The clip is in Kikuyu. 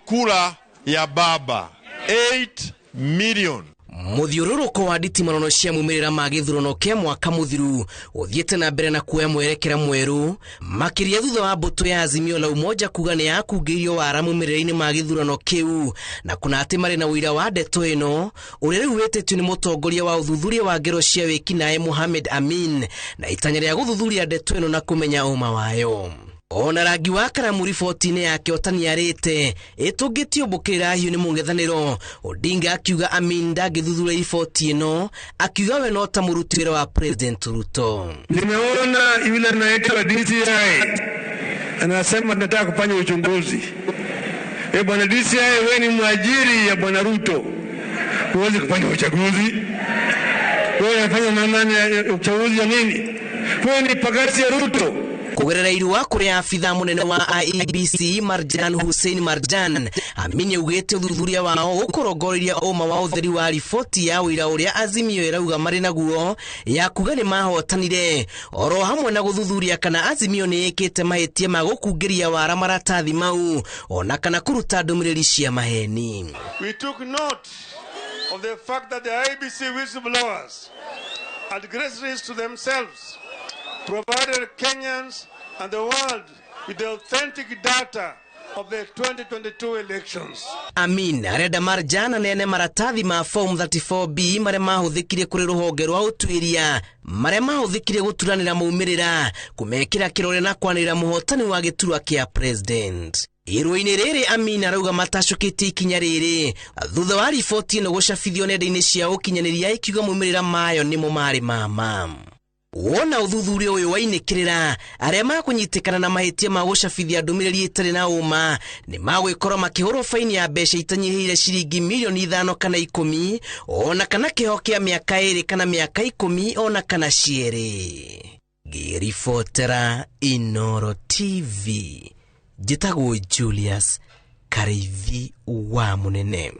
kura ya baba, 8 million. Mũthiũrũrũko wa nditimũrano cia mumĩrĩra ma gĩthurano kĩa mwaka mũthiru ũthiĩte na mbere na kuoya mwerekera mwerũ, makĩria thutha wa mbũtũ ya Azimio la Umoja kuga nĩ yakungĩirio wara mumĩrĩra-inĩ ma gĩthurano kĩu, na kuna atĩ marĩ na ũira wa ndeto ĩno ũrĩa rĩu wĩtĩtio nĩ mũtongoria wa ũthuthuria wa ngero cia wĩkinaĩ Mohamed Amin, na itanya rĩa gũthuthuria ndeto ĩno na kũmenya ũma wayo. Ona rangi wa karamu riboti-inĩ yake ũtaniarĩte ĩtũngĩtio mbũkĩrĩra hiũ nĩ mũng'ethanĩro. Odinga akiuga Amin ndangĩthuthuria riboti ĩno, akiuga we no ta mũruti wĩra wa President Ruto. Nimeona yule anaitwa DCI anasema tunataka kufanya uchunguzi. Bwana DCI, wewe ni mwajiri ya bwana Ruto, huwezi kufanya uchaguzi. Wewe unafanya na nani uchaguzi ya nini? Wewe ni pagasi ya Ruto. Kugerera irua kũrĩ abithaa mũnene wa IEBC Marjan Hussein Marjan, Amin augĩte ũthuthuria wao ũkũrongoreria ũma wa ũtheri wa riboti ya ũira ũrĩa Azimio ĩrauga marĩ naguo ya kuga nĩ mahotanire, oro hamwe na gũthuthuria kana Azimio nĩ ĩkĩte mahĩtia ma gũkungĩria wara maratathi mau ona kana kũruta ndũmĩrĩri cia maheni. We took note of the fact that the IEBC whistleblowers at great risk to themselves provided Kenyans and the world with the authentic data of the 2022 elections. Amin arenda Marjan anene maratathi ma Form 34B marĩa mahũthĩkire kũrĩ rũhonge rwa ũtuĩria marĩa mahũthĩkire gũturanĩra maumĩrĩra, kũmekĩra kĩrore na kwanĩrĩra mũhotani wa gĩturwa kĩa president. Irũa-inĩ rĩrĩ Amin arauga matacũkĩtie ikinya rĩrĩ thutha wa riboti ĩno gũcabithio nenda-inĩ cia ũkinyanĩria ikiuga maumĩrĩra mayo nĩmo marĩ mama. Wona ũthuthuria ũyũ wainĩkĩrĩra, arĩa makũnyitĩkana na mahĩtia ma gũcabithia ndũmĩrĩri ĩtarĩ na ũma nĩ magwĩkorwo makĩhũrwo faini ya mbeca itanyihĩire ciringi mirioni 5 kana 10, ona kana kĩoho kĩa mĩaka 2 kana mĩaka 10 ona kana cierĩ. Ngĩribotera Inooro TV, njĩtagwo Julius Karĩithi wa Mũnene.